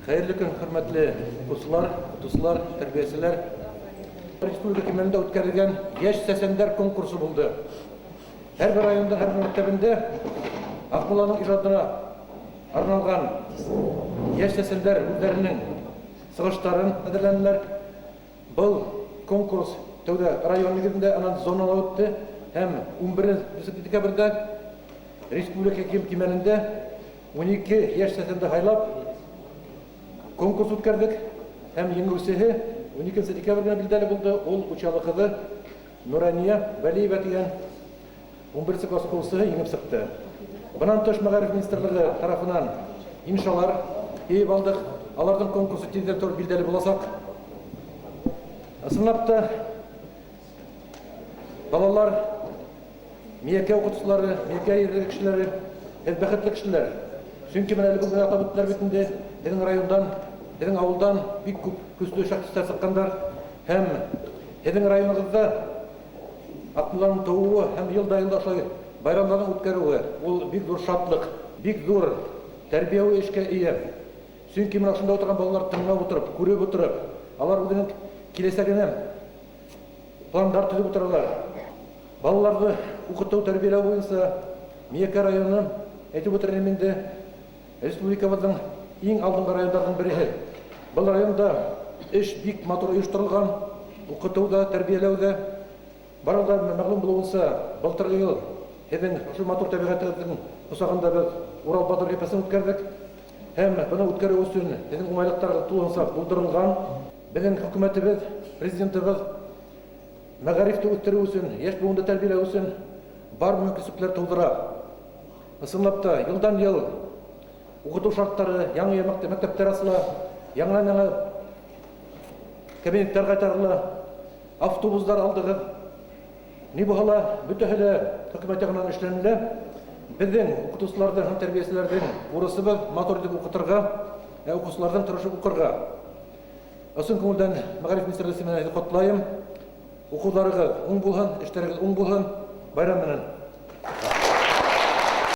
Хәйерле көн, хөрмәтле укытучылар, укытучылар, тәрбиячеләр. Республика кимәлендә үткәрелгән яшь сәсәндәр конкурсы булды. Һәрбер районда, һәрбер мәктәбендә Акмулланың иҗатына арналган яшь сәсәндәр үзләренең чыгышларын әзерләнделәр. Был конкурс тәүдә район нигезендә, аннан зонала үтте һәм 11 декабрьдә республика кимәлендә 12 яшь сәсәндә һайлап конкурс үткәрдек һәм җиңүчесе 12 декабрьдә билгеле булды. Ул Учалы кызы Нурания Вәлиева дигән 11 класс укучысы җиңеп чыкты. Буннан тыш Мәгариф министрлыгы тарафыннан иншалар йыйып алдык. Аларның конкурсы тиздән торып билгеле булачак. Ысынлап та балалар, Миякә укытучылары, Миякә җирлеге кешеләре, һеҙ бәхетле кешеләр. Чөнки менә әле бүген атап үттеләр бит инде, һеҙҙең райондан, һеҙҙең ауылдан бик күп көслө шәхесләр сыҡҡандар. Һәм һеҙҙең районыгыҙҙа Акмулланың тыуыуы һәм йыл да йылда ошолай байрамдарын үткәреүе ул бик ҙур шатлыҡ, бик ҙур тәрбиәүи эшкә эйә. Сөнки менә ошонда ултырған балалар тыңлап утырып, күреп утырып, алар үҙенең киләсәгенә пландар төҙөп утыралар. Балаларҙы уҡытыу, тәрбиәләү буйынса Миякә районы, әйтеп үтер инем инде, республикабыҙҙың иң алдынғы райондарҙың береһе. Был районда эш бик матур ойошторолған, уҡытыу ҙа, тәрбиәләү ҙә. Барығыҙға мәғлүм булыуынса, былтырғы йыл һеҙҙең ошо матур тәбиғәтегеҙҙең ҡосағында беҙ Урал батыр эпосын үткәрҙек. Һәм быны үткәреү өсөн һеҙҙең уңайлыҡтар тулыһынса булдырылған. Беҙҙең хөкүмәтебеҙ, президентыбыҙ мәғарифты үҫтереү өсөн, йәш быуынды тәрбиәләү өсөн бар мөмкинселектәр тыуҙыра. Ысынлап та, йылдан йыл уҡытыу шарттары, яңы мәктәптәр асыла, яңынан-яңы кабинеттар ҡайтарыла, автобустар алдығыҙ. Ни булһа ла, бөтәһе лә хөкүмәт яғынан эшләнелә. Беҙҙең уҡытыусыларҙың һәм тәрбиәселәрҙең бурысыбыҙ матур итеп уҡытырға, ә уҡыусыларҙың тырышып уҡырға. Ысын күңелдән мәғариф министрлыгы исеменән һеҙҙе ҡотлайым. Уҡыуҙарығыҙ уң булһын, эштәрегеҙ уң булһын. Байрам менән!